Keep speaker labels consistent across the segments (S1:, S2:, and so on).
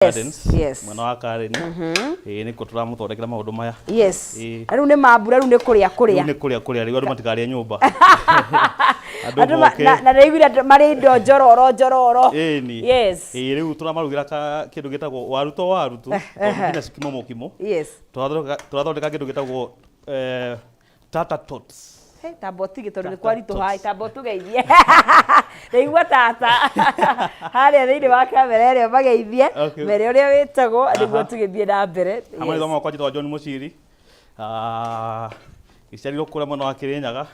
S1: Gardens,
S2: Yes.
S1: mwena wa Karen. Ĩĩ, nĩkuo tũramũthondekera maũndũ maya.
S2: Yes.
S1: Ĩĩ.
S2: Na rĩu nĩ mambura, rĩu nĩ kũrĩa
S1: Rĩu
S2: kũrĩa.
S1: nĩ kũrĩa kũrĩa, rĩu andũ matikarĩe nyũmba, andũ
S2: Andũ
S1: moke.
S2: na ndĩraiguire andũ marĩ indo njororo njororo.
S1: Ĩni.
S2: Yes.
S1: Ĩĩ, rĩu tũramarugĩra ka kĩndũ gĩtagwo waru to waru tu, tondũ nginya cikimo mũkimo. Tũrathondeka kĩndũ gĩtagwo tata tots.
S2: Hey, tamba ũtige tondũ nĩ
S1: Tata
S2: kwaritũha.
S1: tots.
S2: Tamba ũtũgeithie, ndaigua tata harĩa thĩinĩ wa kamera ĩrĩa, mageithie.
S1: Okay.
S2: Mere ũrĩa wĩtagwo nĩguo tũgĩthiĩ na mbere.
S1: Hamwe nĩ makwa, njĩtagwo John Mũciri. Ah, gĩciarirwo kũrĩa mwena wa Kĩrĩnyaga,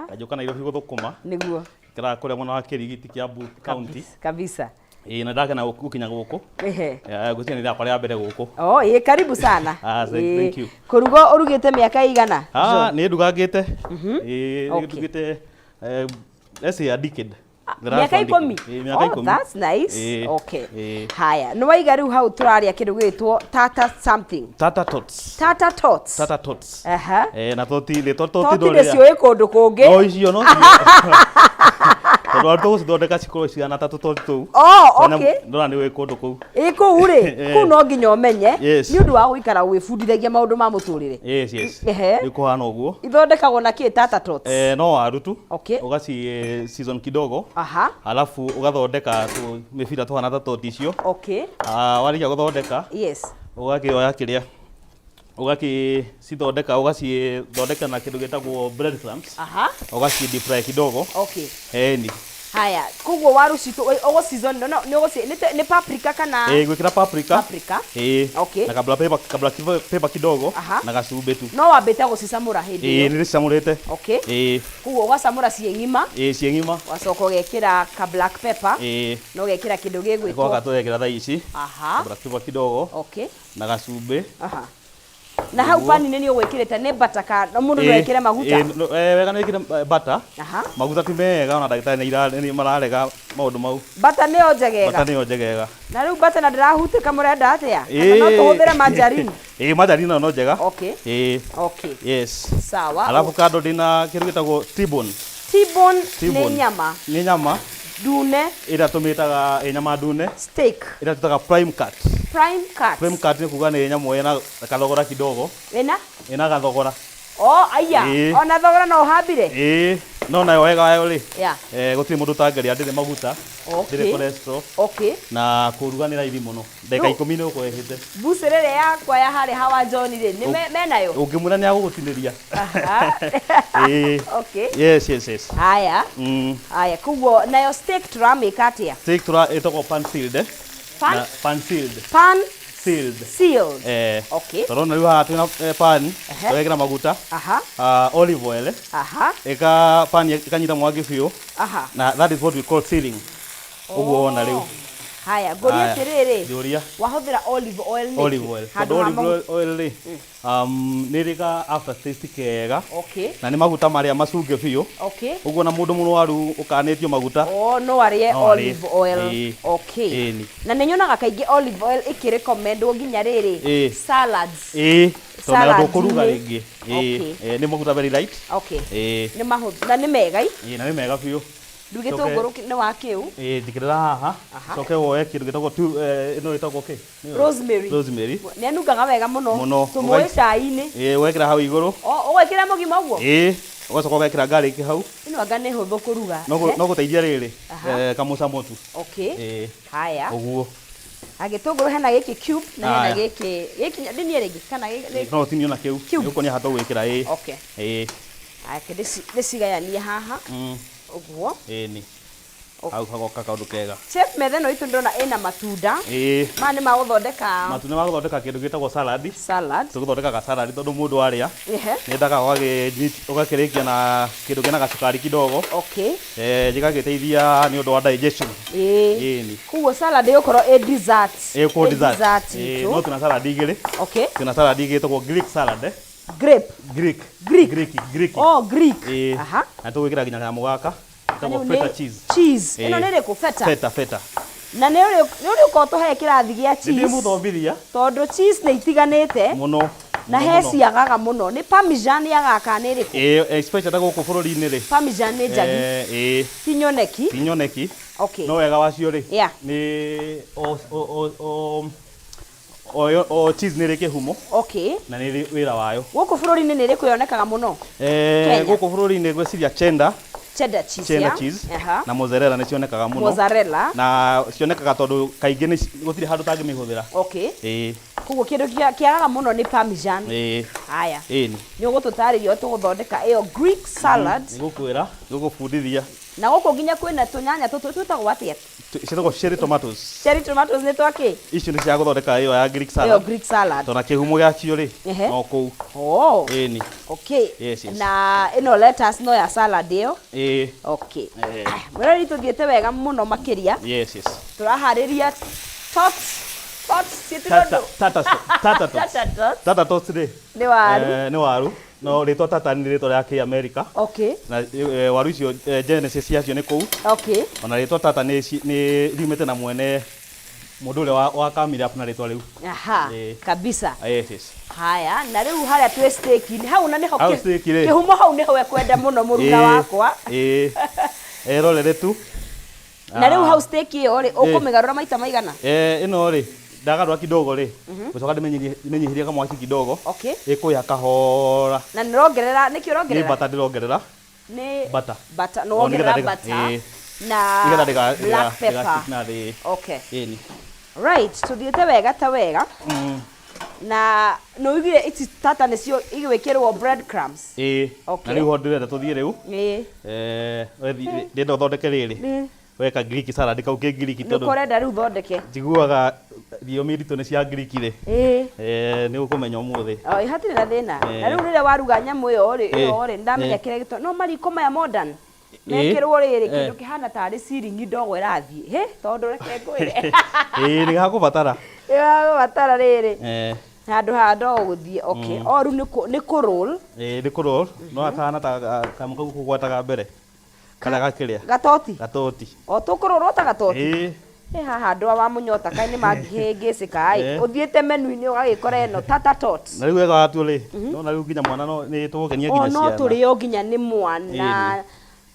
S1: nganjũka Nairobi gũthũkũma. Ngĩraga kũrĩa mwena wa Kĩrigiti, Kiambu County.
S2: Kabisa.
S1: Ĩĩ, na ndakena gũkinya gũkũ. Ngwĩciria nĩ rĩakwa rĩa mbere gũkũ.
S2: Oh, ĩĩ, karibu sana.
S1: Ah, thank you.
S2: Kũruga ũrugĩte mĩaka ĩigana?
S1: Ah, nĩ ndugangĩte. Ĩĩ,
S2: Okay.
S1: ndugĩte let's say a decade. The last
S2: Mĩaka
S1: one
S2: 10.
S1: decade. Ĩĩ, mĩaka
S2: Oh,
S1: 10.
S2: that's nice.
S1: Ĩĩ,
S2: Okay.
S1: ĩĩ.
S2: Haya, nĩ waiga rĩu hau tũrarĩa kĩndũ gĩgwĩtwo tata something.
S1: Tata tots.
S2: Tata tots.
S1: Tata tots. Na toti nĩ toti.
S2: Toti nĩ ciũĩ kũndũ kũngĩ.
S1: No icio no cio. Tondũ arutwo gũcithondeka cikorwo cihana ta tũtoti tũu.
S2: Oh, okay.
S1: Ndona nĩ ũĩ kũndũ kũu.
S2: Ĩ, kũu rĩ, kũu no nginya ũmenye. Nĩ ũndũ wa gũikara gwĩbundithagia maũndũ ma mũtũrĩre.
S1: Yes. Nĩ kũhana ũguo.
S2: Ithondekagwo na kĩ, tata tots?
S1: No waru tu. Ũgaci season kidogo. Alafu ũgathondeka mĩbira tũhana ta toti icio. Ah, warĩkia gũthondeka, ũgakĩoya kĩrĩa ũgakĩcithondeka, ũgacithondeka na kĩndũ gĩtagwo bread crumbs. Ũgaci deep fry kidogo. Eni.
S2: Haya, koguo waru citũ ũgũ season no nĩ ũgũci nĩ paprika kana?
S1: Ĩĩ, gwĩkĩra paprika.
S2: Paprika.
S1: Ĩĩ. Na ka black pepper, ka black pepper kidogo. Na gacumbĩ tu.
S2: No wambĩte gũcicamũra hĩndĩ
S1: Ĩĩ.
S2: ĩyo?
S1: Nĩ ndĩcicamũrĩte. Ĩĩ.
S2: Koguo ũgacamũra ciĩ ng'ima.
S1: Ĩĩ, ciĩ ng'ima.
S2: Ũgacoka ũgekĩra ka black pepper.
S1: Ĩĩ.
S2: Na ũgekĩra kĩndũ
S1: Nĩko
S2: gĩgwĩtwo
S1: tũrekĩra thaa ici. Ka black pepper kidogo. Na gacumbĩ.
S2: Na hau pani-inĩ nĩ ũgwĩkĩrĩte nĩ butter ka no mũndũ no ekĩre maguta?
S1: Ĩĩ, wega nĩ wĩkĩre butter. Maguta ti mega, ona ndagĩtarĩ nĩ mararega maũndũ mau.
S2: Butter nĩyo njegega?
S1: Butter nĩyo njegega.
S2: Na rĩu butter na ndĩrahutĩka, mũrenda atĩa? Kana no tũhũthĩre margarine?
S1: Ĩĩ, margarine nayo no njega. Ĩĩ. Yes.
S2: Sawa.
S1: Alafu kando ndĩna kĩndũ gĩtagwo T-bone.
S2: T-bone nĩ
S1: T-bone.
S2: nyama
S1: Nĩ nyama
S2: ndune.
S1: Ĩrĩa tũmĩtaga ĩ nyama ndune.
S2: Steak.
S1: Ĩrĩa tũĩtaga prime cut.
S2: Prime cut.
S1: Prime cut nĩ kuga nĩ nyamũ ĩna kathogora kidogo.
S2: Ĩna?
S1: Ĩna gathogora.
S2: Oh, aya.
S1: Ĩĩ.
S2: Ona thogora no ũhambire?
S1: Ĩĩ, no nayo wega wayo rĩ, gũtirĩ mũndũ ũtangĩrĩa, ndĩrĩ maguta, ndĩrĩ cholesterol. Na kũruga nĩ raithi mũno, ndagĩka 10 nĩ ũgũkorwo ĩhĩte.
S2: Mbucĩrĩ ĩrĩa yakwa ya harĩa hawa John rĩ, nĩ menayo?
S1: Ũngĩmwĩra nĩ agũgũtinĩria. Ĩĩ. Yes.
S2: Haya. Haya, koguo nayo steak tũramĩka atĩa?
S1: Steak tũra ĩtagwo pan sealed, eh?
S2: Pan?
S1: Na pan sealed.
S2: Pan
S1: sealed.
S2: Sealed.
S1: Eh. Tũrona rĩu haha twĩna pan, tũgekĩra maguta. Olive oil. Eh. Ĩka pan ĩkanyita mwaki biũ. Na that is what we call sealing. Ũguo wona rĩu.
S2: Oh. Haya, ngũrie
S1: Haya,
S2: atĩrĩrĩ.
S1: Njũria.
S2: Wahũthĩra olive oil nĩkĩ?
S1: Olive oil.
S2: Handũ
S1: Tondũ
S2: ha
S1: olive
S2: maguta.
S1: oil rĩ, nĩ ĩrĩ ka aftertaste kega. Na nĩ maguta marĩa macunge biũ. Ũguo na mũndũ mũrwaru ũkanĩtio maguta.
S2: Oh, no arĩe
S1: No arĩe.
S2: Olive oil.
S1: Ĩĩ. Ĩni.
S2: Na nĩ nyonaga kaingĩ olive oil ĩkĩrecommendwo nginya rĩrĩ, salads.
S1: Ĩĩ, tondũ nayo
S2: Salads
S1: ndũkũruga
S2: inĩ.
S1: rĩngĩ. Ĩĩ, nĩ maguta very light. Ĩĩ.
S2: Nĩ mahũthũ na nĩ mega i.
S1: Ĩĩ, na nĩ mega biũ.
S2: Rĩu gĩtũngũrũ nĩ wa kĩu.
S1: Ĩĩ, njĩkĩrĩra haha. Coke woe kĩndũ gĩtagwo ĩno ĩtagwo kĩ? Nĩyo?
S2: Rosemary.
S1: Rosemary.
S2: Nĩ anungaga wega mũno.
S1: Mũno.
S2: Tũmũĩ cai-inĩ.
S1: Ĩĩ, ũgekĩra hau igũrũ.
S2: Oh, ũgwĩkĩra mũgima ũguo?
S1: Ĩĩ, ũgacoka ũgekĩra garlic hau.
S2: Ĩno anga nĩ hũthũ kũruga.
S1: No gũteithia rĩrĩ, kamũcamo tu. Ĩĩ.
S2: Haya.
S1: Ũguo.
S2: Na gĩtũngũrũ hena gĩkĩ cube na hena
S1: Haya.
S2: gĩkĩ gĩkĩ ndinie rĩngĩ kana
S1: No ũtinie na kĩu.
S2: Cube.
S1: Nĩũkuonia haha tũgwĩkĩra, ĩĩ. Ĩĩ.
S2: Aya, ndĩcigayanie haha. Ũguo.
S1: Ĩni. Hau hagoka kaũndũ kega.
S2: Chef, metha ĩno itũ ndĩrona ĩna matunda.
S1: Ĩĩ.
S2: Maya nĩ ma gũthondeka?
S1: Matunda ma gũthondeka kĩndũ gĩtagwo salad.
S2: Salad.
S1: Tũgũthondeka ga salad tondũ mũndũ arĩa nĩendaga ũgakĩrĩkia na kĩndũ kĩna gacukari kidogo. Gĩgagĩteithia nĩ ũndũ wa digestion. Ĩni.
S2: Koguo salad ĩgũkorwo ĩ dessert.
S1: Ĩgũkorwo
S2: Ĩ
S1: dessert.
S2: dessert
S1: Ĩĩ,
S2: itũ.
S1: no twĩna salad igĩrĩ. Twĩna salad igĩrĩ ĩtagwo Greek salad, eh.
S2: Grape.
S1: Greek.
S2: Greek.
S1: Greek, Greek.
S2: Oh, Greek.
S1: Ĩĩ. Na tũgwĩkĩra nginya kanyamũ gaka ĩtagwo
S2: Kanyamũ
S1: feta
S2: nĩ
S1: cheese.
S2: Cheese. Ĩno
S1: Ĩĩ.
S2: nĩ ĩrĩkũ? Feta.
S1: Feta, feta.
S2: Na nĩ ũrĩ ũkorwo tũhe kĩrathi gĩa
S1: Nĩ
S2: cheese.
S1: ndĩmũthomithia.
S2: Tondũ cheese nĩ itiganĩte.
S1: Mũno.
S2: Na
S1: Mũno
S2: he
S1: mũno.
S2: ciagaga mũno. Nĩ parmesan yagaga kana nĩ ĩrĩkũ?
S1: Ĩĩ, especially ta gũkũ bũrũri-inĩ rĩ.
S2: Parmesan nĩ njagi.
S1: Ĩĩ.
S2: Ti nyoneki.
S1: Ti nyoneki.
S2: Okay.
S1: No wega wacio rĩ.
S2: Yeah.
S1: Nĩ o cheese nĩ ĩrĩ kĩhumo.
S2: Okay.
S1: Na nĩ ĩrĩ wĩra wayo.
S2: Gũkũ bũrũri-inĩ nĩ ĩrĩkũ yonekaga mũno?
S1: Eh, gũkũ bũrũri-inĩ ngwĩciria cheddar.
S2: Cheddar cheese.
S1: Cheddar cheese.
S2: Aha.
S1: Na mozzarella nĩ cionekaga mũno.
S2: Mozzarella.
S1: Na cionekaga tondũ kaingĩ nĩ gũtirĩ handũ ũtangĩmĩhũthĩra.
S2: Okay.
S1: Ĩĩ.
S2: Koguo kĩndũ kĩagaga mũno nĩ parmesan.
S1: Ĩĩ.
S2: Haya.
S1: Ĩĩ.
S2: Nĩ ũgũtũtarĩria ũrĩa tũgũthondeka ĩyo Greek salad.
S1: Nĩ ngũkwĩra, ngũgũbundithia.
S2: Na gũkũ nginya kwĩna tũnyanya tũtũ twĩtagwo atĩa?
S1: Ciĩtagwo cherry tomatoes.
S2: Cherry tomatoes nĩ twakĩ?
S1: Icio nĩ cia gũthondeka ĩyo ya Greek salad.
S2: Ĩyo Greek salad.
S1: Tondũ kĩhumo gĩacio rĩ, no kũu.
S2: Oh.
S1: Ĩni.
S2: Okay.
S1: Yes, yes.
S2: Na ĩno lettuce no ya salad ĩyo.
S1: Ĩĩ.
S2: Okay. Mwĩrori tũthiĩte wega mũno makĩria.
S1: Yes, yes.
S2: Tũraharĩria tots. Tots ciĩtirwo ndũ?
S1: Tata tots.
S2: Tata tots.
S1: Tata tots rĩ.
S2: Nĩ waru.
S1: Nĩ waru. No rĩtwa tata nĩ rĩtwa rĩa kĩ-Amerika.
S2: Okay.
S1: Na waru icio genesis ciacio nĩ kũu.
S2: Okay.
S1: Ona rĩtwa tata nĩ riumĩte na mwene mũndũ ũrĩa wa kamire up na rĩtwa rĩu.
S2: Aha. Kabisa.
S1: Yes, yes.
S2: Haya, na rĩu harĩa twĩ steak-inĩ, hau na nĩho
S1: Hau steak rĩ.
S2: kĩhumo hau nĩho ekwenda mũno mũruna wakwa.
S1: Ĩĩ. Erorere tu.
S2: Na rĩu hau steak ĩyo rĩ, ũkũmĩgarũra maita maigana?
S1: Ĩno rĩ, ndagarũra kidogo rĩ, ngũcoka ndĩmĩnyihĩrie kamwaki kidogo.
S2: Okay.
S1: Ĩkũhĩa kahora.
S2: Na nĩũrongerera, nĩkĩ ũrongerera?
S1: Nĩ butter ndĩrongerera.
S2: Nĩ
S1: butter.
S2: Butter, nĩwongerera butter. Na black pepper. Okay.
S1: Ĩni.
S2: Right, tũthiĩte wega ta wega. Na nĩ ũiguire ici tata nĩcio igwĩkĩrwo bread crumbs.
S1: Ĩĩ.
S2: Okay.
S1: Na rĩu ho ndĩrenda tũthiĩ rĩu.
S2: Ĩĩ.
S1: Ndĩrenda ũthondeke rĩrĩ. Weka Greek salad kau kĩ Greek
S2: tondũ. Nĩko ũrenda rĩu thondeke.
S1: Njiguaga thiomi nditũ nĩ cia Greek rĩ.
S2: Ĩĩ.
S1: Nĩ ũkũmenya ũmũthĩ.
S2: O hatirĩ na thĩna. Na rĩu rĩrĩa waruga nyamũ ĩyo rĩ, ĩyo rĩ, ndamenya kĩrĩa gĩtũ. No mariko maya modern. Mekĩrwo rĩrĩ kĩndũ kĩhana tarĩ ciringi ndogo ĩrathiĩ. Hĩ, tondũ reke ngwĩre.
S1: Ĩĩ, nĩ gakũbatara.
S2: Nĩ gakũbatara rĩrĩ. Handũ ha ndogo gũthiĩ. Okay. O rĩu nĩ kũ roll.
S1: Ĩĩ, nĩ kũ roll. No gakahana ta kamũ kau kũgwataga mbere. Kana gakĩrĩa.
S2: Gatoti.
S1: Gatoti.
S2: O tũkũrorwo ta gatoti.
S1: Ĩĩ.
S2: Ĩ haha andũ a wa mũnyota kaĩ nĩ mangĩhĩngĩcĩka ĩ. Ũthiĩte menu-inĩ ũgagĩkora ĩno tata tots.
S1: Na rĩu wega watuo rĩ, no na rĩu nginya mwana no nĩ tũgũkenia nginya ciana.
S2: O no tũrĩo nginya nĩ mwana.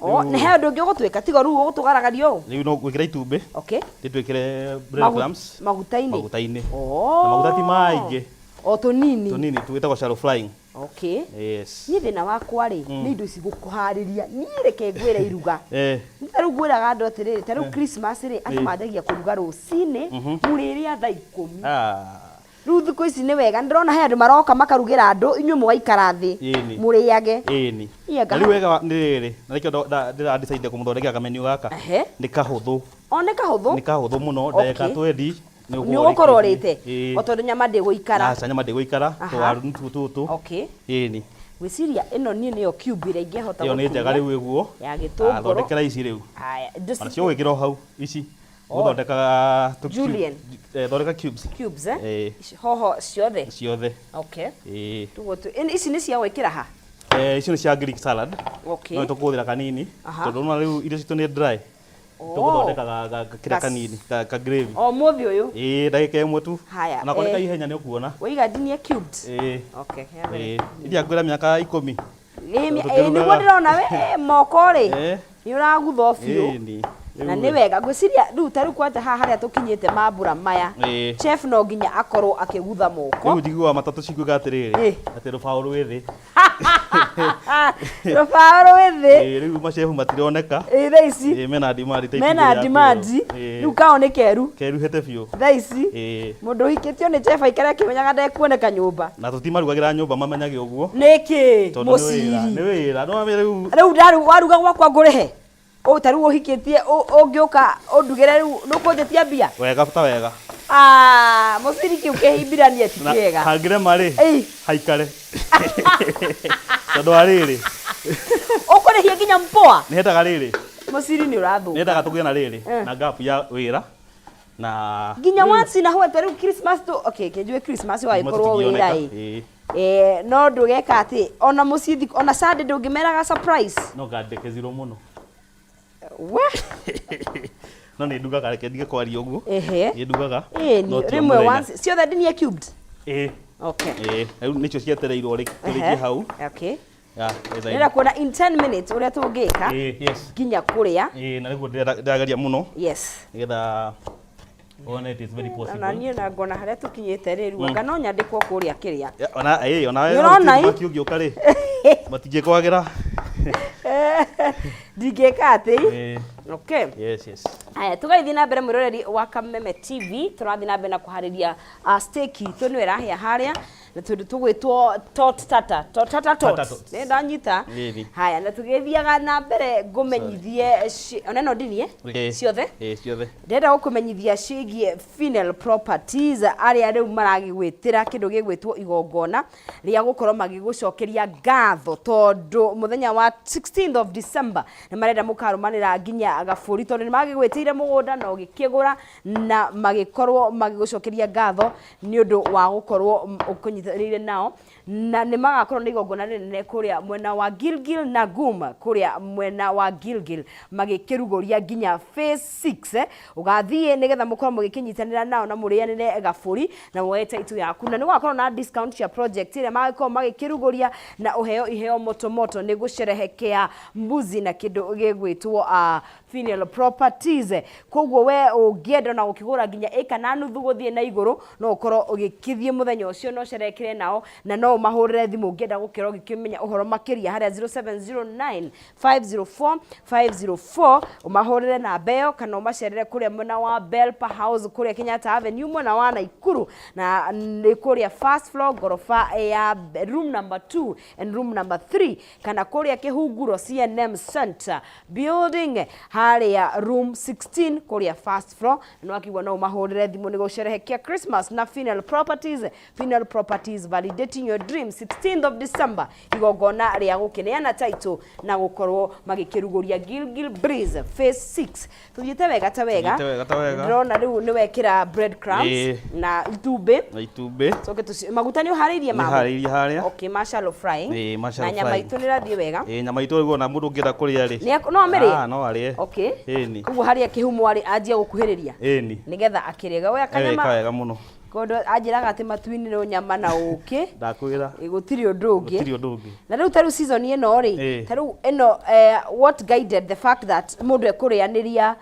S2: O na he ũndũ ũngĩ ũgũtwĩka tiga rĩu ũgũtũgaragaria ũũ.
S1: Rĩu no gwĩkĩra itumbĩ.
S2: Okay.
S1: Ndĩtwĩkĩre bread crumbs.
S2: Maguta-inĩ.
S1: Maguta-inĩ.
S2: Oh.
S1: Na maguta ti maingĩ.
S2: O tũnini.
S1: Tũnini twĩtagwo shallow frying.
S2: Okay.
S1: Yes.
S2: Niĩ thĩna wakwa rĩ, nĩ indo ici gũkũharĩria. Niĩ reke ngwĩre iruga.
S1: Eh.
S2: Ta rĩu ngwĩraga andũ atĩrĩrĩ, ta rĩu Christmas rĩ, andũ manjagia kũruga rũcinĩ, mũrĩrĩa thaa 10. Rĩu thikũ ici nĩ wega, nĩndĩrona he andũ maroka makarugĩra andũ, inyuĩ mũgaikara thĩ, mũrĩage.
S1: Ĩni. Na rĩu wega nĩ rĩrĩ, na nĩkĩo ndĩra decide kũmũthondekera kamenu gaka. Nĩ kahũthũ.
S2: O nĩ kahũthũ?
S1: Nĩ kahũthũ mũno, ndagĩka 20.
S2: Nĩ ũgũkorwo ũrĩte. O tondũ nyama ndĩgũikara.
S1: Aca, nyama ndĩgũikara, tũwaru nĩ tuo tũtũ.
S2: Okay.
S1: Ĩni.
S2: Gwĩciria ĩno niĩ nĩyo cube ĩrĩa ingĩhota
S1: Ĩyo nĩ njega rĩu ĩguo.
S2: Ya gĩtũngũrũ.
S1: Thondekera ici rĩu.
S2: Haya,
S1: Ona cio ũgwĩkĩra o hau ici. Gũthondeka
S2: Julian.
S1: Thondeka cubes.
S2: Cubes, eh? Hoho ciothe.
S1: Ciothe.
S2: Okay.
S1: Ĩĩ.
S2: Ici nĩ cia gwĩkĩra ha?
S1: Icio nĩ cia Greek salad.
S2: Okay.
S1: No tũkũhũthĩra kanini. Tondũ ona rĩu irio citũ nĩ dry. Tũgũthondeka kĩrĩa kanini, ka gravy.
S2: O mũthĩ ũyũ.
S1: Ĩĩ, ndagĩka ĩmwe tu.
S2: Haya.
S1: Ona korwo nĩ kaihenya nĩ ũkuona.
S2: Waiga ndinie cubed.
S1: Ĩĩ.
S2: Okay.
S1: Ĩĩ. Iria ngwĩra mĩaka 10.
S2: Ĩĩ, nĩguo ndĩrona we moko rĩ. Nĩ ũragutha biũ. Na nĩ wega ngwĩciria rĩu ta rĩu kwanja haha harĩa tũkinyĩte mambura maya. Chef no nginya akorwo akĩgutha moko.
S1: Rĩu njiguaga matatũ cikiuga atĩrĩrĩ, atĩ rũbaũ rwĩ thĩ.
S2: Rũbaũ rwĩ thĩ.
S1: Ĩĩ, rĩu machefu matironeka.
S2: Ĩĩ, thaa ici.
S1: Ĩĩ, mena demand ta
S2: Mena demand. Rĩu kao nĩ keru.
S1: Keruhĩte biũ.
S2: Thaa ici.
S1: Ĩĩ.
S2: Mũndũ ũhikĩtio nĩ chef aikare akĩmenyaga ndekuoneka nyũmba.
S1: Na tũtimarugagĩra nyũmba mamenyage ũguo.
S2: Nĩkĩ?
S1: Mũciri. Nĩ wĩra. No rĩu.
S2: Rĩu waruga gwakwa ngũrĩhe. O ta rĩu ũhikĩtie ũngĩũka ũndugĩre rĩu nũkũnjĩtia mbia?
S1: Wega ta wega.
S2: Ah, mũciri kĩu kĩhimbiranie ti kĩega.
S1: Hangĩrema rĩ, haikare. Tondũ wa rĩrĩ.
S2: Ũkũrĩhia nginya mpoa?
S1: Nĩ hendaga rĩrĩ.
S2: Mũciri nĩ ũrathũka.
S1: Nĩ hendaga tũgĩe na rĩrĩ, na gap ya wĩra. Na
S2: nginya once na hwete rĩu Christmas tu. Okay, kĩnjue Christmas wagĩkorwo wĩra ĩ. No ndũgeka atĩ ona mũciĩ ona Sunday ndũngĩmeraga surprise.
S1: No ngandĩke zero mũno.
S2: We?
S1: No nĩ ndugaga, reke ndige kwaria ũguo.
S2: Ehe.
S1: Nĩ ndugaga.
S2: Ĩĩ, rĩmwe once ciothe ndinie cubed.
S1: Ĩĩ.
S2: Okay.
S1: Ĩĩ, rĩu nĩcio cietereirwo tũrĩkie hau.
S2: Okay.
S1: Yeah, as I-
S2: Ndĩrenda kuona in 10 minutes ũrĩa tũngĩka
S1: Ĩĩ, yes.
S2: nginya kũrĩa.
S1: Ĩĩ, na nĩguo ndĩrageria mũno
S2: Yes.
S1: nĩgetha one it is very possible.
S2: Ona niĩ na ngona harĩa tũkinyĩte rĩ rĩu anga no nyandĩkwo kũrĩa kĩrĩa.
S1: Ya, ona ĩĩ, ona we
S2: Nĩũrona ĩ?
S1: mwaki ũngĩũka rĩ, matingĩkwagĩra.
S2: Ndingĩka atĩ.
S1: Ĩĩ,
S2: Okay.
S1: yes.
S2: Aya, tũgagĩthiĩ na mbere mwĩroreri wa Kameme TV, tũrathiĩ na mbere na kũharĩria steak itũ nĩyo ĩrahĩa harĩa na tũndũ tũgwĩtwo tot tata tot tata tot.
S1: Tata tots.
S2: Nĩ ndanyita.
S1: Ĩni.
S2: Haya, na tũgĩthiaga na mbere ngũmenyithie ona ĩno ndinie
S1: Ĩĩ.
S2: ciothe.
S1: Ĩĩ, ciothe.
S2: Ndĩrenda gũkũmenyithia ciĩgiĩ Finel Properties arĩa rĩu maragĩgwĩtĩra kĩndũ gĩgwĩtwo igongona rĩa gũkorwo magĩgũcokeria ngatho tondũ mũthenya wa 16th of December nĩ marenda mũkarũmanĩra nginya gabũri tondũ nĩ magĩgwĩtĩire mũgũnda na ũgĩkĩgũra na magĩkorwo magĩgũcokeria ngatho nĩ ũndũ wa gũkorwo ũkũnyitanĩire nao na nĩ magakorwo na igongona rĩnene kũrĩa mwena wa Gilgil na Gum kũrĩa mwena wa Gilgil magĩkĩrugũria nginya phase 6 ũgathiĩ nĩgetha mũkorwo mũgĩkĩnyitanĩra nao na mũrĩanĩre gabũri na woe title yaku na nĩ gũgakorwo na discount cia project ĩrĩa magĩkorwo magĩkĩrugũria na ũheo iheo moto moto nĩ gũcerehekea mbuzi na kĩndũ gĩgwĩtwo Finel Properties. Koguo we ũngĩenda na gũkĩgũra nginya ĩka na nuthu gũthiĩ na igũrũ no ũkorwo ũgĩkĩthiĩ mũthenya ũcio na ũcerekere nao na no ũmahũrĩre thimũ ũngĩenda gũkĩrwo ũgĩkĩmenya ũhoro makĩria harĩa 0709 504 504 ũmahũrĩre namba ĩyo kana ũmacerere kũrĩa mwena wa Belpa House kũrĩa Kenyatta Avenue mwena wa Naikuru na nĩ kũrĩa first floor ngoroba ya room number 2 and room number 3 kana kũrĩa Kĩhunguro CNM Center building harĩa room 16 kũrĩa first floor na wakiuga no ũmahũrĩre thimũ nĩ gũcerehekea Christmas na Finel Properties. Finel Properties, validating your dream. 16th of December igongona rĩa gũkĩneana title na gũkorwo magĩkĩrugũria Gilgil Breeze phase 6. Tũthiĩte wega ta wega.
S1: Tũthiĩte wega ta wega.
S2: Ndĩrona rĩu nĩ wekĩra bread crumbs na itumbĩ.
S1: Na itumbĩ.
S2: Coke maguta nĩ ũharĩirie
S1: Nĩ
S2: mamo?
S1: harĩirie harĩa.
S2: Okay, ma shallow frying.
S1: Ĩĩ, ma shallow
S2: Na nyama
S1: frying.
S2: itũ nĩ ĩrathiĩ wega.
S1: Ĩĩ, nyama itũ rĩu ona mũndũ ũngĩenda kũrĩa rĩ.
S2: No amĩrĩe?
S1: Ah, no arĩe.
S2: Okay.
S1: Ĩni.
S2: Koguo harĩa kĩhumo arĩ anjia gũkuhĩrĩria.
S1: Ĩni.
S2: Nĩgetha akĩrĩga. Oya
S1: Ĩka
S2: kanyama.
S1: wega mũno.
S2: Kondũ anjĩraga atĩ matuinĩ no nyama na ũkĩ.
S1: Ndakwĩra.
S2: Ĩ, gũtirĩ ũndũ ũngĩ.
S1: Gũtirĩ ũndũ ũngĩ.
S2: Na rĩu ta rĩu season ĩno rĩ, ta rĩu ĩno what guided the fact that mũndũ ekũrĩanĩria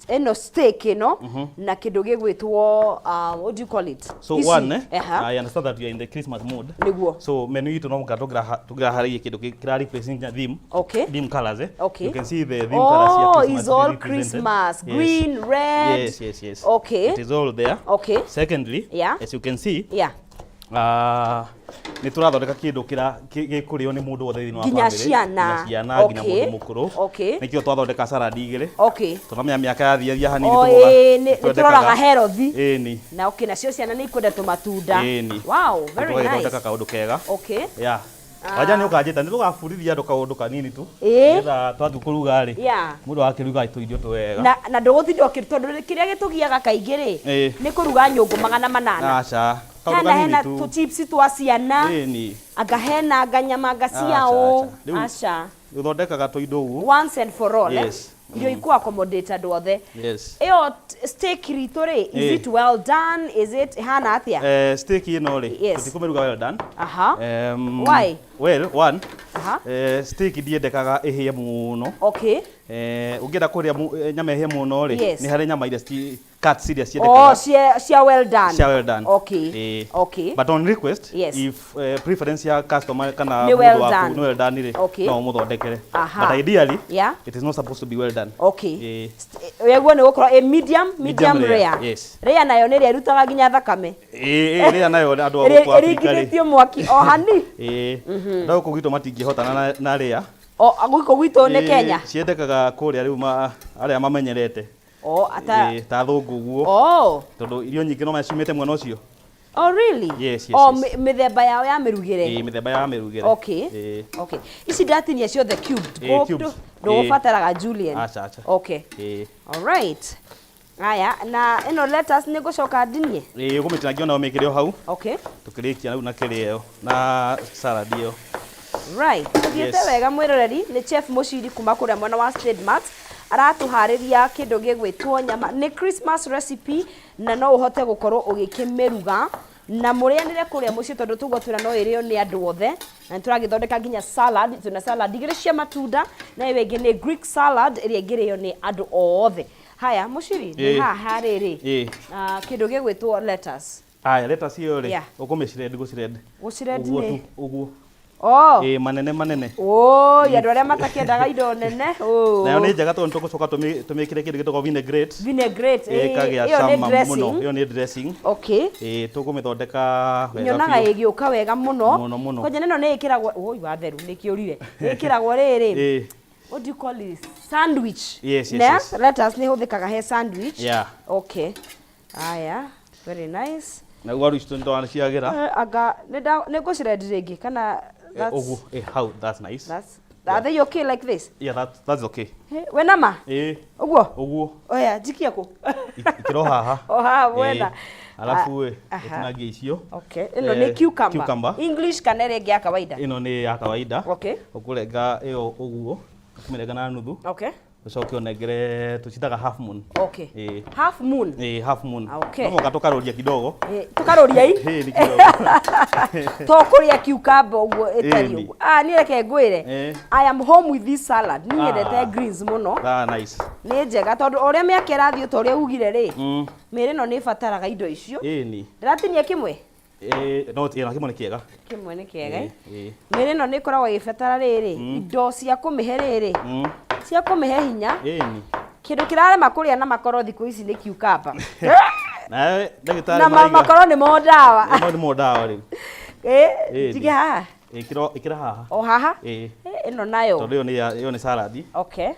S2: ĩno steak ĩno na kĩndũ gĩgwĩtwo what do you call it?
S1: So
S2: Ici.
S1: one, I understand that you are in the Christmas mood.
S2: Nĩguo.
S1: So menu itũ no mũhaka tũngĩraharĩria kĩndũ kĩra represent nginya theme.
S2: Okay.
S1: Theme colors, eh?
S2: Okay.
S1: You can see the theme colors here.
S2: Oh,
S1: Christmas
S2: is all
S1: represented.
S2: Christmas.
S1: Yes.
S2: Green, red.
S1: Yes.
S2: Okay.
S1: It is all there.
S2: Okay.
S1: Secondly, as you can see, nĩ tũrathondeka kĩndũ kĩra gĩkũrĩo nĩ mũndũ wothe thĩinĩ wa
S2: Nginya
S1: family.
S2: ciana.
S1: Nginya ciana, nginya mũndũ mũkũrũ. Nĩkĩo twathondeka salad igĩrĩ. Tũramenya mĩaka yathiathia hanini
S2: O,
S1: tũgoka-
S2: ĩĩ, nĩ
S1: twendekaga.
S2: tũroraga health.
S1: Ĩni.
S2: Na okay, nacio ciana nĩ ikwenda tũmatunda.
S1: Ĩni.
S2: Wow, very nice.
S1: Tũgagĩthondeka kaũndũ kega. Yeah. Wanja nĩ ũkanjĩta nĩ tũgabundithia andũ kaũndũ kanini tu. Nĩgetha twathiĩ kũruga rĩ. Mũndũ akĩruga tũirio twega.
S2: Na ndũgũtinda ũkĩ tondũ kĩrĩa gĩtũgiaga kaingĩ rĩ nĩ kũruga nyũngũ 800.
S1: Aca. Kaũndũ
S2: Hena
S1: kanini
S2: hena
S1: tu.
S2: tũ chips twa ciana.
S1: Ĩni.
S2: Anga hena anga nyama anga ciao.
S1: Aca, aca. Rĩu-
S2: Aca.
S1: Ũthondekaga tũindo ũguo.
S2: Once and for all.
S1: Yes.
S2: Irio ikũ accommodate andũ othe.
S1: Yes.
S2: Ĩyo steak ritũ rĩ, is it well done? Is it ĩhana atĩa?
S1: Steak ĩno rĩ, tũtikũmĩruga well done.
S2: Why?
S1: Well, one, steak ndiendekaga ĩhĩe mũno. Ũngĩenda kũrĩa nyama ĩhĩe mũno rĩ, nĩ harĩ nyama iria cuts iria
S2: Oh,
S1: ciendekaga.
S2: cia well done.
S1: Cia well done.
S2: Okay.
S1: But on request, if preference ya customer kana
S2: Nĩ
S1: mũndũ
S2: well
S1: waku
S2: done.
S1: nĩ well done rĩ, no ũmũthondekere. But ideally, it is not supposed to be well done.
S2: Yaguo nĩ gũkorwo ĩ medium, medium
S1: Medium rare,
S2: rare.
S1: yes.
S2: Rare nayo nĩ ĩrĩa ĩrutaga nginya thakame.
S1: Ĩĩ, rare nayo andũ a
S2: Ĩrĩa
S1: gũkũ Afrika rĩ.
S2: ĩringithĩtio mwaki o hani.
S1: Ĩĩ. Andũ a gũkũ gwitũ matingĩhotana na rare.
S2: O gũkũ gwitũ nĩ
S1: Ĩĩ,
S2: Kenya.
S1: Ciendekaga kũrĩa rĩu arĩa mamenyerete.
S2: O, ata
S1: Ĩĩ, ta athũngũ ũguo.
S2: O.
S1: Tondũ irio nyingĩ no ciumĩte mwena ũcio.
S2: Oh, really?
S1: Yes.
S2: O, mĩthemba yao ya mĩrugĩre.
S1: Ĩĩ, mĩthemba ya mĩrugĩre. Ĩĩ.
S2: Okay. Ici ndatinia ciothe cubed.
S1: Ĩĩ, cubes.
S2: Ndũgũbataraga julienne.
S1: Aca, aca. Ĩĩ.
S2: All right. Aya, na ĩno lettuce nĩ ngũcoka ndinie?
S1: Ĩĩ, ũkũmĩtinangia ona ũmĩkĩre o hau. Tũkĩrĩkia rĩu na kĩrĩa ĩyo, na salad ĩyo.
S2: Right. Tũthiĩte wega mwĩroreri, nĩ Chef Mũciri kuma kũrĩa mwena wa State Mart. Aratũharĩria kĩndũ gĩgwĩtwo nyama. Nĩ Christmas recipe na no ũhote gũkorwo ũgĩkĩmĩruga Na mũrĩanĩre kũrĩa mũciĩ tondũ tũguo twĩra no ĩrĩo nĩ andũ othe. Na nĩ tũragĩthondeka nginya salad, twĩna salad igĩrĩ cia matunda na ĩyo ĩngĩ nĩ Greek salad ĩrĩa ĩngĩrĩo nĩ andũ othe. Haya, mũciri, nĩ haha rĩrĩ. Ah, kĩndũ gĩgwĩtwo lettuce.
S1: Aya, lettuce ĩyo rĩ, ũkũmĩ shred, gũ shred.
S2: Gũ shred
S1: Ũguo
S2: nĩ
S1: tu, ũguo.
S2: Oh.
S1: Ĩĩ, manene manene.
S2: Oi, andũ arĩa matakĩendaga indo nene. Oh.
S1: Nayo nĩ njega tondũ nĩtũgũcoka tũmĩkĩre kĩndũ gĩtagwo vinaigrette.
S2: Vinaigrette, ĩĩ,
S1: Ĩkagĩa
S2: ĩyo nĩ
S1: cama mũno.
S2: dressing.
S1: Ĩyo nĩ dressing.
S2: Okay.
S1: Ĩĩ, tũkũmĩthondeka wega
S2: Nyonaga
S1: biũ.
S2: ĩgĩũka wega mũno.
S1: Mũno mũno.
S2: Kwanja ĩno nĩ ĩkĩragwo, oi watheru nĩ kĩũrire. Nĩ ĩkĩragwo rĩrĩ.
S1: Ĩĩ.
S2: What do you call it? Sandwich.
S1: Yes, yes,
S2: Ne?
S1: yes.
S2: Lettuce nĩ ĩhũthĩkaga he sandwich.
S1: Yeah.
S2: Okay. Aya, very nice.
S1: Na waru icio nĩtwaciagĩra.
S2: Eh, anga nĩ ngũ shred rĩngĩ kana that's,
S1: Ũguo, how that's nice.
S2: That's, are they okay like this?
S1: Yeah, that's okay.
S2: Hey, we nama?
S1: Ĩĩ.
S2: Ũguo?
S1: Ũguo.
S2: Oya, njikie kũ?
S1: Ikĩro haha.
S2: O haha mwena.
S1: Alafu ĩ,
S2: Aha.
S1: ũtinangie icio.
S2: Okay, ĩno nĩ cucumber.
S1: Cucumber.
S2: English kana ĩrĩa ĩngĩ ya kawaida?
S1: Ĩno nĩ ya kawaida.
S2: Okay.
S1: Ũkũrenga ĩyo ũguo, ũkũmĩrenga na nuthu.
S2: Okay.
S1: Ũcoke ũnengere tũcitaga half moon.
S2: Okay.
S1: Ĩĩ.
S2: Half moon.
S1: Ĩĩ, half moon.
S2: Okay.
S1: No mũhaka tũkarũria kidogo.
S2: Eh, tũkarũria i?
S1: Ĩĩ, nĩ kidogo.
S2: To kũrĩa cucumber ũguo ĩtariĩ
S1: Ĩni.
S2: ũguo. Ah, niĩ reke ngwĩre. I am home with this salad. Niĩ nyendete greens mũno.
S1: Ah, nice.
S2: Nĩ njega tondũ o ũrĩa mĩaka ĩrathiĩ ta ũrĩa ugire rĩ, mĩĩrĩ ĩno nĩ ĩbataraga indo icio.
S1: Ĩni.
S2: Ndĩratinia kĩmwe?
S1: Ĩĩ, no ĩĩ, na kĩmwe nĩ kĩega.
S2: Kĩmwe nĩ kĩega.
S1: Ĩĩ, ĩĩ.
S2: Mĩĩrĩ ĩno nĩ ĩkoragwo ĩgĩbatara rĩrĩ, indo cia kũmĩhe rĩrĩ, cia kũmĩhe hinya.
S1: Ĩni.
S2: Kĩndũ kĩrarema kũrĩa na makoro thikũ ici nĩ cucumber.
S1: Nawe ndagĩtarĩ
S2: Na
S1: maraiga.
S2: makoro nĩmo ndawa.
S1: Mau nĩmo ndawa rĩu.
S2: Ĩĩ,
S1: Ĩni.
S2: njige haha.
S1: Ĩkĩra ĩkĩra haha.
S2: O haha?
S1: Ĩĩ.
S2: Ĩno nayo.
S1: Tondũ ĩyo nĩ ya ĩyo nĩ salad.
S2: Okay.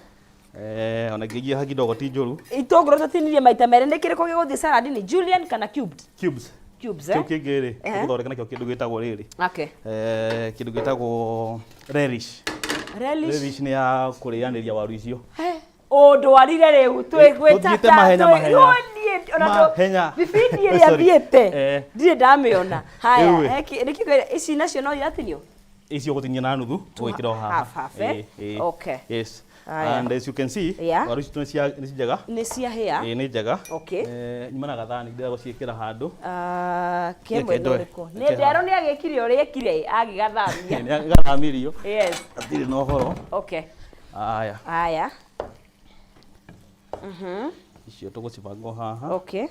S1: Ona ĩngĩingĩha kidogo ti njũru.
S2: Itũngũrũ tũtinirie maita merĩ nĩ kĩrĩkũ gĩgũthiĩ salad nĩ julienne kana cubed?
S1: Cubes.
S2: Cubes,
S1: Kĩu
S2: eh?
S1: kĩngĩ rĩ, tũgũthondeka nakĩo kĩndũ gĩtagwo rĩrĩ.
S2: Okay.
S1: Kĩndũ gĩtagwo relish.
S2: Relish.
S1: Relish nĩ ya kũrĩanĩria waru icio.
S2: Ũndwarire rĩu
S1: Tũthiĩte mahenya mahenya. Mahenya.
S2: Bibindi ĩrĩa
S1: Sorry.
S2: thiĩte ndirĩ ndamĩona. Haya,
S1: Rĩu ĩ.
S2: nĩkĩ ici nacio no iratinio?
S1: Icio ũgũtinia na nuthu, ũgwĩkĩra o haha.
S2: Half, half, eh?
S1: Ĩĩ, ĩĩ.
S2: Okay.
S1: Yes.
S2: Haya.
S1: And as you can see, waru ici nĩ njega.
S2: Nĩ ciahĩa.
S1: Ĩĩ, nĩ njega.
S2: Okay.
S1: Nyuma na gathani ndĩrenda gũciĩkĩra handũ.
S2: Ah,
S1: Reke
S2: kĩmwe
S1: ndoe.
S2: nĩ ũrĩkũ? Nĩ
S1: Reke
S2: nderwo nĩ agĩkire ũrĩa ekire agĩgathamia.
S1: Nĩ agathamirio.
S2: Yes.
S1: Hatirĩ na ũhoro.
S2: Okay.
S1: Haya.
S2: Haya.
S1: Icio tũgũcibanga o haha.
S2: Okay.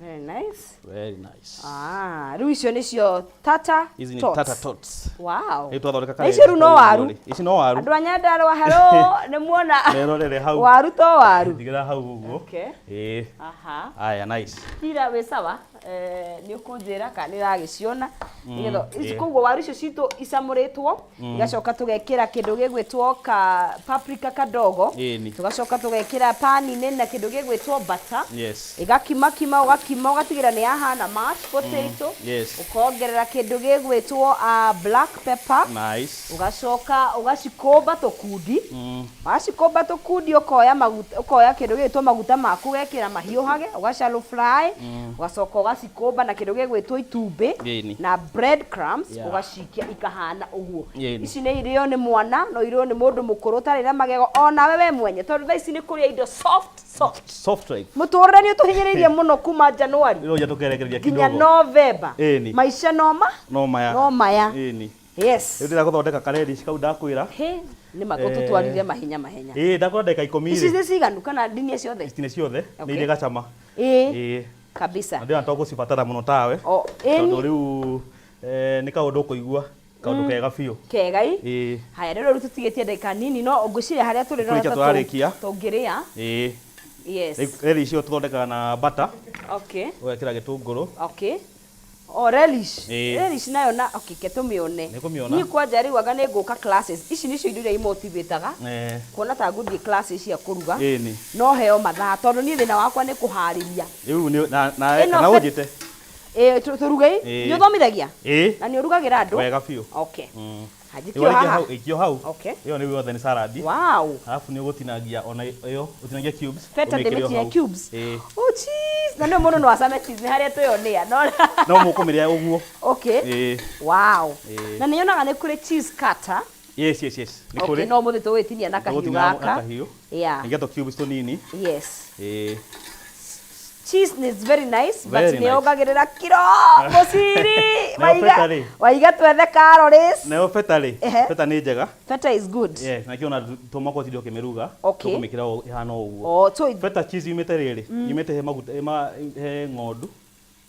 S2: Very nice.
S1: Very nice.
S2: Ah, rĩu icio nĩcio tata
S1: Ici nĩ
S2: tots.
S1: tata tots.
S2: Wow.
S1: Rĩu twathondeka
S2: Na icio rĩu no waru.
S1: Ici no waru.
S2: Andũ a Nyandarua hello, nĩ muona.
S1: Merorere hau.
S2: Waru to waru.
S1: Ndigĩra hau ũguo.
S2: Okay.
S1: Ĩĩ.
S2: Aha.
S1: Aya, nice.
S2: Tira wĩ sawa, nĩ ũkũnjĩra kana nĩ ũragĩciona. Nĩgetha ici
S1: ĩĩ.
S2: koguo waru icio citũ icamũrĩtwo, igacoka tũgekĩra kĩndũ gĩgwĩtwo ka paprika kadogo.
S1: Ĩni.
S2: Tũgacoka tũgekĩra pani-inĩ na kĩndũ gĩgwĩtwo butter.
S1: Yes.
S2: Ĩgakimakima ũgakima ũgatigĩra nĩ yahana mashed potato.
S1: Yes.
S2: Ũkongerera kĩndũ gĩgwĩtwo black pepper.
S1: Nice.
S2: Ũgacoka ũgacikũmba tũkundi. Wacikũmba tũkundi ũkoya maguta, ũkoya kĩndũ gĩgwĩtwo maguta maku ũgekĩra mahiũhage, ũga shallow fry, ũgacoka ũgacikũmba na kĩndũ gĩgwĩtwo itumbĩ
S1: Ĩni.
S2: na bread crumbs
S1: Yeah.
S2: ũgacikia ikahana ũguo.
S1: Ĩni.
S2: Ici nĩ irĩo nĩ mwana, no irĩo nĩ mũndũ mũkũrũ ũtarĩ na magego onawe we mwenye tondũ thaa ici nĩ kũrĩa indo soft soft.
S1: Soft life.
S2: Mũtũrĩre nĩ ũtũhinyĩrĩirie mũno kuma January
S1: Rĩu ũrĩa tũkerekereria
S2: nginya
S1: kidogo.
S2: November.
S1: Ĩni.
S2: Maica no ma
S1: No maya.
S2: no maya.
S1: Ĩni.
S2: Yes.
S1: Rĩu ndĩrenda gũthondeka karelish kau ndakwĩra.
S2: He, nĩ ma ũtũtwarire mahenya mahenya.
S1: Ĩĩ, ndakwĩra ndagĩka ikũmi
S2: Ici
S1: rĩ.
S2: nĩ ciganu kana ndinie ciothe?
S1: Ici nĩ ciothe, nĩ
S2: Okay.
S1: irĩ gacama.
S2: Ĩĩ.
S1: Ĩĩ.
S2: Kabisa.
S1: Na ndĩrona to gũcibatara mũno tawe.
S2: O, ĩni.
S1: Tondũ rĩu nĩ kaũndũ ũkũigua, kaũndũ kega biũ.
S2: Kega i?
S1: Ĩĩ.
S2: Haya, rĩu tũtigĩtie ndagĩka nini no ngwĩciria harĩa tũrĩ
S1: Kũrĩkia tũrarĩkia.
S2: tũngĩrĩa.
S1: Ĩĩ.
S2: Yes.
S1: Rĩu relish ĩyo tũthondekaga na butter.
S2: Okay.
S1: Ũgekĩra gĩtũngũrũ.
S2: Okay. O relish.
S1: Ĩĩ.
S2: Relish nayo na okay, ke tũmĩone.
S1: Nĩ kũmĩona.
S2: Niĩ kwanja rĩu anga nĩ ngũka classes. Ici nĩcio indo iria imotivataga. Kuona ta ngũthiĩ classes cia kũruga.
S1: Ĩni.
S2: No heo mathaa tondũ niĩ thĩna wakwa nĩ kũharĩria.
S1: Rĩu nĩ na na
S2: Ĩno
S1: kana ũnjĩte.
S2: Ĩĩ, tũruge ĩ?
S1: Ĩĩ.
S2: Nĩ ũthomithagia?
S1: Ĩĩ.
S2: Na nĩ ũrugagĩra andũ?
S1: Wega biũ.
S2: Okay. Hanjikio
S1: Rĩu warĩkia
S2: haha.
S1: hau, ĩkio hau.
S2: Okay.
S1: Ĩyo nĩ yothe nĩ salad.
S2: Wow.
S1: Alafu nĩ ũgũtinangia ona ĩyo, ũtinangie cubes.
S2: Feta
S1: ũmĩkĩre o
S2: ndĩmĩtinie
S1: hau.
S2: cubes.
S1: Ĩĩ.
S2: Oh cheese. Na nĩ mũndũ no acame cheese nĩ harĩa twĩyonĩa. No.
S1: No mũkũmĩrĩa ũguo.
S2: Okay.
S1: Ĩĩ.
S2: Wow.
S1: Ĩĩ.
S2: Na nĩ nyonaga nĩ kũrĩ cheese cutter.
S1: Yes, yes, yes. Nĩ
S2: Okay,
S1: kũrĩ.
S2: no mũthĩ tũgũgĩtinia na kahiũ
S1: Tũgũtinia na
S2: gaka.
S1: kahiũ.
S2: Yeah.
S1: Nĩgetha tũ cubes tũnini.
S2: Yes.
S1: Ĩĩ.
S2: Cheese is very nice, but
S1: Very
S2: nĩ
S1: nice.
S2: yongagĩrĩra kiro mũciri.
S1: Nayo
S2: Waiga
S1: feta rĩ?
S2: waiga twethe calories.
S1: Nayo feta rĩ,
S2: Ehe.
S1: feta nĩ njega.
S2: Feta is good.
S1: Yeah, na kĩona tũma kwa tindio ũkĩmĩruga.
S2: Okay.
S1: Tũkũmĩkĩra ĩhana o ũguo.
S2: Oh, so it,
S1: Feta cheese yumĩte rĩrĩ, yumĩte he maguta, he ng'ondu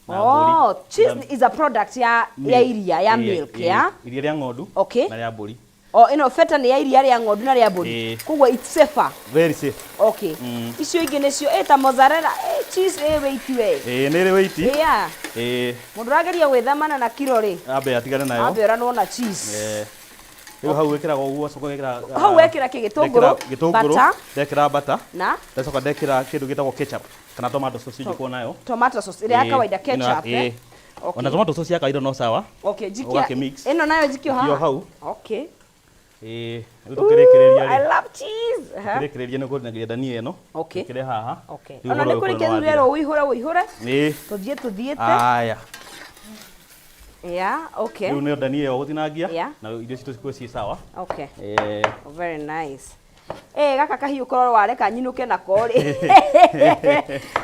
S1: na mbũri.
S2: oh, cheese is a product ya iria ya milk ya.
S1: Iria rĩa ng'ondu
S2: Okay.
S1: na rĩa mbũri.
S2: Oh, ĩno feta nĩ ya iria rĩa ng'ondu na rĩa mbũri. Koguo it's safer.
S1: Very safe.
S2: Okay. Icio ingĩ nĩcio ĩ ta mozzarella, cheese ĩ weight we.
S1: Ĩĩ, nĩ ĩrĩ weight.
S2: Yeah.
S1: Ĩĩ.
S2: Mũndũ ũrageria gwĩthemana na kiro rĩ,
S1: Ambe atigane nayo.
S2: ambe ũranwo na cheese.
S1: Rĩu hau wĩkĩraga ũguo, ũgacoka ũgekĩra
S2: Hau wekĩra kĩ gĩtũngũrũ,
S1: gĩtũngũrũ,
S2: butter.
S1: Ndekĩra butter,
S2: na
S1: ndacoka ndekĩra kĩndũ gĩtagwo ketchup kana tomato sauce njikwo nayo.
S2: Tomato sauce ĩrĩa ya kawaida, ketchup. Okay.
S1: Ona tomato sauce ya kawaida no sawa.
S2: Okay, jikia.
S1: Ũgakĩmix.
S2: Ĩno nayo jikio haha.
S1: Jikio hau.
S2: Okay.
S1: Ĩĩ, rĩu tũkĩrĩkĩrĩria
S2: Ooh, I
S1: rĩ.
S2: love cheese. Aha.
S1: Tũkĩrĩkĩrĩria nĩ kũrinagia ndania ĩno.
S2: Okay.
S1: Ĩkĩre haha.
S2: Okay.
S1: Rĩu
S2: Ona
S1: ũhoro
S2: nĩ kũrĩ
S1: ũyũ
S2: kĩndũ
S1: nĩ
S2: rero ũihũre ũihũre.
S1: Ĩĩ.
S2: Tũthiĩ tũthiĩte.
S1: Aya.
S2: Yeah, okay.
S1: Rĩu nĩyo ndania ĩyo gũtinangia na irio citũ cikorwo ciĩ sawa.
S2: Okay. Very nice. Eh, gaka kahiũ korwo wareka nyinũke nako rĩ.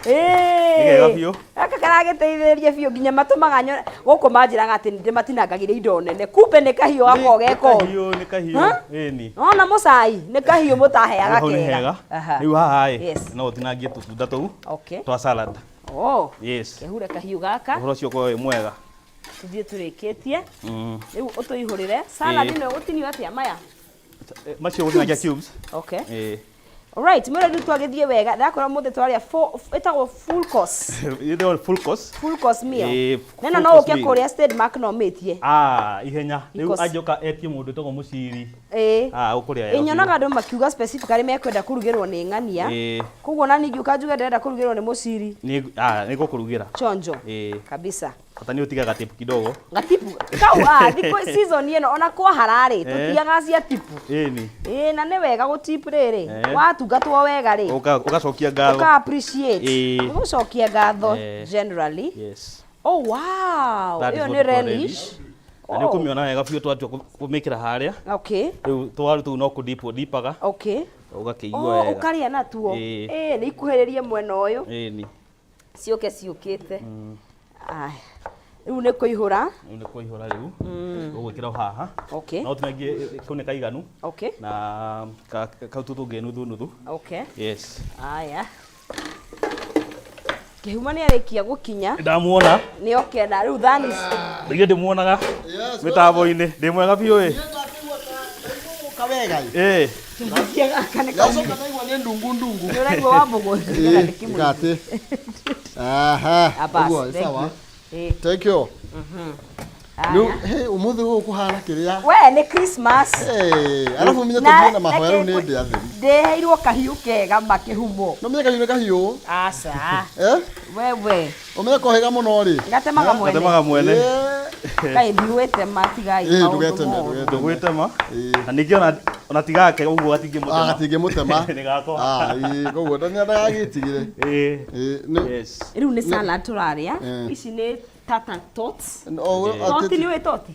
S1: Nĩ kega biũ.
S2: Gaka karagĩteithĩrĩria biũ nginya matũmaga nyone gũkũ manjĩraga atĩ ndĩmatinangagĩria indo nene. Kumbe nĩ kahiũ gakoo geko.
S1: Kahiũ, nĩ kahiũ.
S2: Ha?
S1: Ĩni.
S2: Ona mũcai nĩ kahiũ mũtaheaga
S1: Hau nĩ
S2: kega.
S1: hega.
S2: Aha.
S1: Rĩu haha ĩ, no ũtinangie tũtunda tũu twa salad.
S2: Oh.
S1: Yes.
S2: Kehure kahiũ gaka.
S1: Ũhoro ũcio ũkorwo wĩ mwega.
S2: Tũthiĩ tũrĩkĩtie. Rĩu ũtũihũrĩre. Salad ĩno ĩgũtinio atĩa maya?
S1: Macio ũgũtinangia cubes.
S2: Okay.
S1: Ĩĩ.
S2: Alright, mwĩre rĩu twagĩthiĩ wega. Ndakora mũthĩ twarĩa ĩtagwo full course.
S1: Ĩtagwo full course.
S2: Full course meal.
S1: Ĩĩ,
S2: Neno
S1: full
S2: no
S1: course
S2: ũke
S1: meal.
S2: kũrĩa State Mark no mĩtie.
S1: Ah, ihenya. Rĩu
S2: Because
S1: anjoka etie mũndũ wĩtagwo mũciri.
S2: Ĩĩ.
S1: Ah, ũkũrĩa wega
S2: Ĩ, nyonaga
S1: biũ.
S2: andũ makiuga specifically mekwenda kũrugĩrwo nĩ ng'ania.
S1: Ĩĩ.
S2: Koguo na niĩ ngĩũka njuge ndĩrenda kũrugĩrwo nĩ mũciri.
S1: Nĩ ah, nĩ ngũkũrugĩra.
S2: Chonjo.
S1: Ĩĩ.
S2: Kabisa.
S1: Bata nĩ ũtiga gatipu kidogo.
S2: Gatipu. Kau ah, thikũ season ĩno ona kwahara rĩ, tũtigaga cia tipu.
S1: Ĩni.
S2: Ĩĩ, na nĩ wega gũtip rĩrĩ. Watungatwo wega rĩ.
S1: Ũgacokia ngatho.
S2: Ũka appreciate.
S1: Ĩĩ.
S2: Nĩ gũcokia ngatho generally.
S1: Yes.
S2: Oh wow.
S1: That is
S2: Ĩyo
S1: what
S2: nĩ
S1: we call
S2: relish.
S1: Na nĩ ũkũmĩona wega biũ twatua kũmĩkĩra harĩa.
S2: Okay.
S1: Rĩu tũwaru tũu no kũdipwo dipaga.
S2: Okay.
S1: Ũgakĩigua
S2: Oh,
S1: wega.
S2: ũkarĩa natuo.
S1: Ĩĩ.
S2: Ĩĩ, nĩ ikuhĩrĩrie mwena ũyũ.
S1: Ĩni.
S2: Ciũke ciũkĩte. Aya. Rĩu nĩ kũihũra.
S1: Rĩu nĩ kũihũra rĩu. Ũgwĩkĩra haha.
S2: Okay.
S1: No ũtinangie kau nĩ kaiganu.
S2: Okay.
S1: Na kau tũtũ tũngĩ nuthu nuthu.
S2: Okay.
S1: Yes.
S2: Aya. Kĩhuma nĩ arĩkia gũkinya.
S1: Ndamuona.
S2: Nĩ okena rĩu thani.
S1: Ndigire ndĩmuonaga
S3: Yes.
S1: mĩtambo-inĩ. Ndĩ mwega biũ ĩ.
S3: Kawega.
S1: Ĩ.
S2: Kĩhukia gaka nĩ
S3: Ndacoka ndaigua nĩ ndungu ndungu.
S2: Nĩ ũraigua wa mbũgũ.
S3: Ĩĩ, gati. Aha.
S2: Ah, bas,
S3: Ũguo,
S2: thank
S3: sawa.
S2: you. Ĩĩ.
S3: Thank you. Rĩu he ũmũthĩ gũkũ kũhana kĩrĩa.
S2: We nĩ Christmas.
S3: Eh, arabu menye tũthiĩ na mahoya rĩu nĩ ndĩ atheru.
S2: Ndĩheirwo kahiũ kega makĩhumo.
S3: No menye kahiũ nĩ kahiũ.
S2: Aca.
S3: Eh?
S2: Wewe.
S3: Ũmenye kohiga mũno rĩ.
S2: Gatemaga mwene.
S1: Gatemaga mwene.
S2: Kaĩ ndigwĩtema tigai
S3: Ĩĩ,
S2: maũndũ
S3: ndũgeteme,
S2: moru.
S3: ndũgeteme.
S1: Ndũgwĩtema.
S3: Ĩĩ.
S1: Na ningĩ ona tigake ũguo gatingĩmũtema.
S3: Ah, gatingĩmũtema.
S1: Nĩ gakwa.
S3: Ah, ĩĩ, koguo ndagagĩtigire.
S1: Ĩĩ.
S3: Ĩĩ, nĩ
S1: Yes.
S2: Rĩu nĩ salad tũrarĩa.
S3: Eh.
S2: Ici nĩ tata tots.
S3: O,
S2: Toti nĩ ũĩ toti?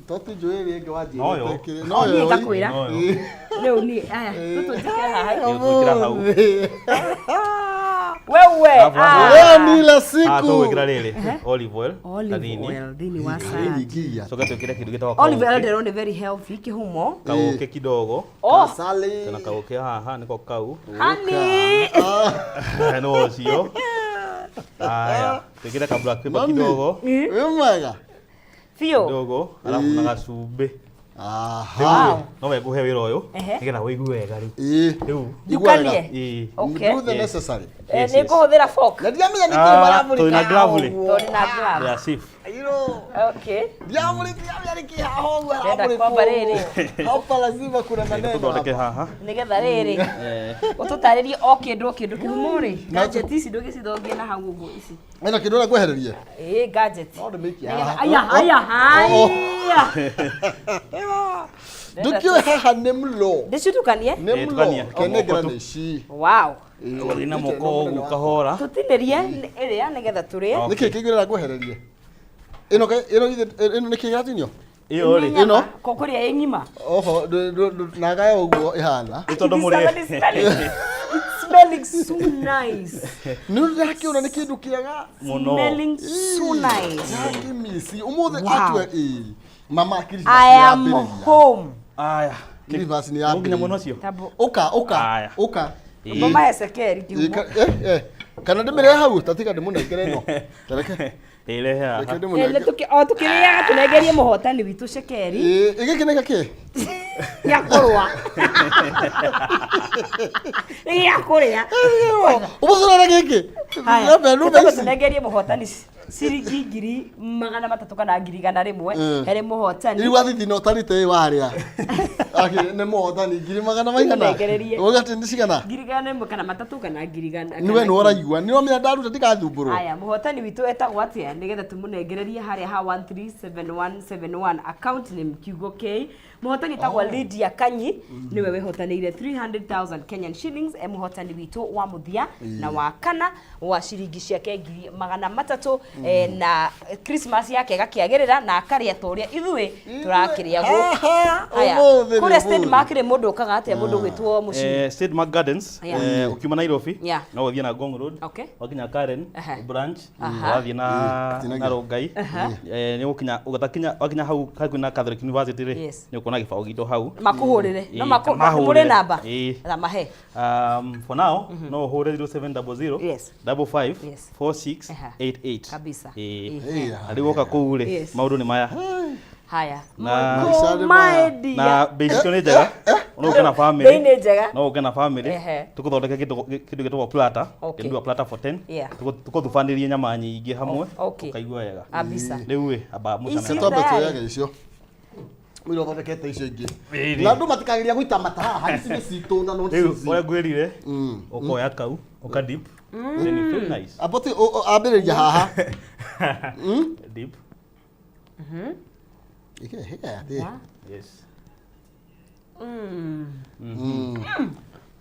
S3: Toti njũĩ rĩngĩ wanjĩrĩte
S1: Noyo.
S3: kĩrĩ.
S2: No niĩ ngakwĩra.
S1: Noyo.
S2: Rĩu niĩ aya tũtũ njĩkĩre haha.
S1: Ĩĩ, tũgwĩkĩra hau.
S2: Wewe.
S1: Alafu
S2: ah.
S3: Leo ni ile
S1: Ah,
S3: siku.
S1: tũgwĩkĩra rĩrĩ olive oil
S2: Olive
S1: kanini.
S2: oil thĩinĩ wa salad.
S3: Nyingi.
S1: Coka twĩkĩre kĩndũ gĩtagwo
S2: Olive oil
S1: kaũkĩ.
S2: ndĩrona nĩ very healthy kĩhumo.
S1: Kaũkĩ kidogo.
S2: Oh,
S3: Kasali.
S1: Tena kaũkĩ haha nĩko kau.
S2: honey.
S1: No ũcio. Aya, twĩkĩre ka black pepper
S3: Mami.
S1: kidogo.
S3: Wĩ mwega.
S2: Biũ.
S1: Kidogo, alafu na gacumbĩ.
S3: Aha.
S1: No we ngũhe wĩra ũyũ
S2: Ehe.
S1: nĩgetha ũigue wega rĩu.
S3: Ĩĩ.
S1: Rĩu.
S3: Igua wega.
S2: Ndukanie.
S1: Ĩĩ.
S2: Okay.
S3: Do the
S1: Yes.
S3: necessary.
S2: Eh,
S1: Yes,
S2: nĩ
S1: yes.
S2: ngũhũthĩra fork.
S3: Na ndiamenya nĩkĩ
S1: Ah,
S3: marabũrĩka
S1: tũrĩ na glove rĩ.
S2: Tondũ na glove.
S1: They are safe.
S2: Okay.
S3: Ndiamenya nĩkĩ haha ũguo
S2: Ndĩrenda
S3: harabũrĩkwo
S2: kwamba rĩrĩ.
S3: ũguo. Hapa lazima kuna maneno.
S1: Tũthondeke
S3: hapa.
S1: haha.
S2: Nĩgetha rĩrĩ
S1: Eh.
S2: ũtũtarĩrie o kĩndũ o kĩndũ kĩhumo rĩ gadget ici ndũgĩcithongie na hau ũguo ici.
S3: Ĩno kĩndũ ũrĩa ngwehererie.
S2: Ĩĩ gadget.
S3: No ndĩmĩikie
S2: Nĩgetha
S3: haha.
S2: aya aya haya.
S3: Ndũkĩũĩ haha nĩ mlo.
S2: Ndĩcitukanie.
S3: Nĩ
S1: Eh,
S3: mlo.
S1: tukania.
S3: Kenengera
S1: Moko tu.
S3: nĩ ici.
S2: Wow.
S1: Ũgathiĩ na moko ũguo kahora.
S2: Tũtinĩrie ĩrĩa nĩgetha tũrĩe.
S1: Okay.
S3: Nĩkĩ kĩngĩ ũrenda ngwehererie? Ĩno ĩno ĩno nĩkĩ kĩratinio?
S1: Ĩyo rĩ.
S3: Ĩno?
S2: Ko kũrĩa ĩ ng'ima.
S3: Oho, nagayo ũguo ĩhana.
S1: Nĩ tondũ mũrĩ.
S2: It's smelly. Smelling so nice.
S3: Nĩ ndĩrakĩona nĩ kĩndũ kĩega.
S1: Mũno.
S2: Smelling so nice.
S3: Ndakĩmici ũmũthĩ.
S2: Wow.
S3: Atue ĩ mama Christmas
S2: I am
S3: yambĩrĩria.
S2: home.
S1: Aya.
S3: Christmas nĩ
S1: Nginya
S3: yambĩrĩria.
S1: mwena ũcio.
S2: Tabo.
S3: Ũka ũka.
S1: Aya.
S3: Ũka.
S2: Mboma hecekeri
S3: Ĩ,
S2: kiumo.
S3: kana ndĩmĩrehe hau tatiga ndĩmũnengere ĩno. Tareke.
S1: Ĩrehe haha.
S3: Reke
S2: Eh,
S3: ndĩmũnengere.
S2: O tukĩrĩaga tũnengerie mũhotani witũ cekeri.
S3: Ĩ, gĩkĩ nĩ gĩkĩ?
S2: Gĩa kũrũa. Nĩ gĩa kũrĩa.
S3: Ũmũthĩ ũrona gĩkĩ?
S2: Haya,
S3: Nyambe ndume
S2: tũtũme
S3: ici.
S2: tũnengerie mũhotani ciringi 300,000 kana 100,000 harĩ mũhotani.
S3: Rĩu wathithina ũtarĩte ĩ warĩa. Akĩ nĩ mũhotani ngiri magana maigana.
S2: Tũnengererie.
S3: Uga atĩ nĩ cigana?
S2: 100,000 kana matatũ kana ngiri igana.
S3: Nĩ we nĩ ũraigua. Nĩ ũramenya ndaruta ndigathumbũrwo.
S2: Aya, mũhotani witũ etagwo atĩa nĩgetha tũmũnengererie harĩa ha 137171 account name kiugo K. Mũhotani etagwo Lydia Kanyi, nĩwe wĩhotanĩire 300,000 Kenyan shillings, e mũhotani witũ wa mũthia na wa kana wa ciringi ciake 300,000, na Christmas yake ĩgakĩagĩrĩra na akarĩa ta ũrĩa ithuĩ tũrakĩrĩa gũkũ.
S3: Haha,
S2: Haya,
S3: ũmũthĩ nĩ
S2: kũrĩa State
S3: ũmũthĩ.
S2: Mark rĩ, mũndũ ũkaga atĩa, mũndũ ũgwĩtwo mũciĩ?
S1: State Mark Gardens, ukiuma Nairobi, no ũthiĩ na Ngong Road, wakinya Karen branch, wathiĩ na
S3: Tinagia.
S1: na Rongai, nĩ ũgũkinya ũgatakinya wakinya hau hakuhĩ na Catholic University rĩ, nĩ ũkuona gĩbaũ gitũ hau.
S2: Makũhũrĩre no
S1: Ĩĩ,
S2: makũrĩ
S1: mahũrĩre.
S2: namba
S1: Ĩĩ.
S2: na mahe.
S1: For now, no ũhũre 0700 55 46 88.
S2: Kabisa.
S1: Ĩĩ.
S3: Ĩĩ.
S1: Na rĩu woka kũu rĩ, maũndũ nĩ maya.
S2: Haya.
S1: Na-
S3: Maica nĩ maya.
S1: Na bei citũ nĩ njega, no ũke na family.
S2: Bei nĩ njega.
S1: No ũke na family, tũgũthondeke kĩndũ gĩtagwo platter. Can do a platter for 10. Tũgũthubanĩrie nyama nyingĩ hamwe, ũkaigua wega.
S2: Kabisa.
S1: Rĩu ĩ amba mũcame.
S2: Ici-
S3: Twambe
S2: Tayari.
S3: tuoyage icio. Mũira ũthondekete icio ingĩ.
S1: Ĩĩ.
S3: Na andũ matikageria gũita mata haha, ici nĩ citũ na no
S1: Rĩu
S3: cici.
S1: ũrĩa ngwĩrire, ũkoya kau ũka dip, then you feel nice.
S3: Amboti ambĩrĩria haha.
S1: Dip.
S3: Ĩkĩ hĩga thĩ.
S1: Yes.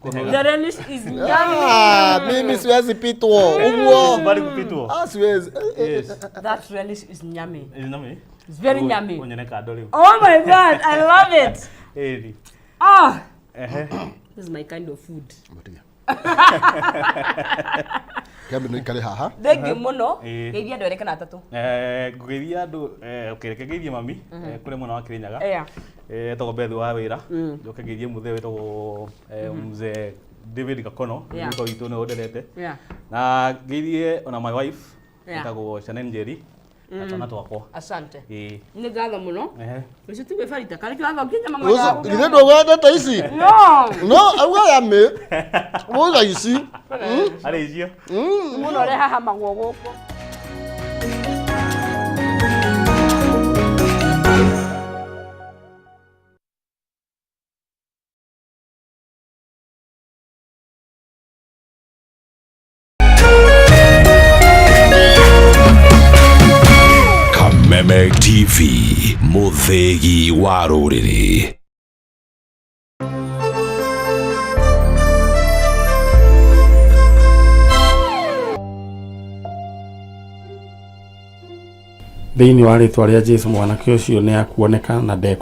S2: The relish is yummy.
S3: Ah, mimi siwezi pitwo. Ũguo.
S1: Kubali kupitwo.
S3: Ah, siwezi.
S1: Yes.
S2: That relish is yummy.
S1: Is yummy.
S2: It's very yummy.
S1: Unyone kando rĩu.
S2: Oh my God, I love it.
S1: Ĩĩ.
S2: Ah,
S1: Ehe.
S2: this is my kind of food.
S3: Ambotiga. Kĩambe no ikare haha.
S2: Thank you mũno.
S1: Ĩĩ.
S2: Geithia andũ erĩ kana atatũ.
S1: Ngũgeithia andũ, okay, reke ngeithie mami, kũrĩa mwena wa Kirinyaga. Etagwo Beth wa wĩra. Njoke ngeithie mũthee wĩtagwo mzee David Gakono, mũrutwo witũ nĩwe ũnderete. Na ngeithie ona my wife etagwo Shanel Njeri na twana twakwa.
S2: Asante.
S1: Ĩĩ.
S2: Nĩ ngatho mũno.
S1: Ehe.
S2: Ũcio ti gwĩbarita karĩ kĩrathokia nyama
S3: Ũcio,
S2: mwena waku.
S3: githĩ ndũgwendete ici?
S2: No.
S3: No, auga yummy. Ũga ici.
S1: Arĩ icio.
S2: Mũno ũrĩa hahamagwo gũkũ.
S4: Kameme TV, mũthĩgi wa rũrĩrĩ.
S5: Thĩinĩ wa rĩtwa rĩa Jesu, mwanake ũcio nĩ akuoneka na ndekũ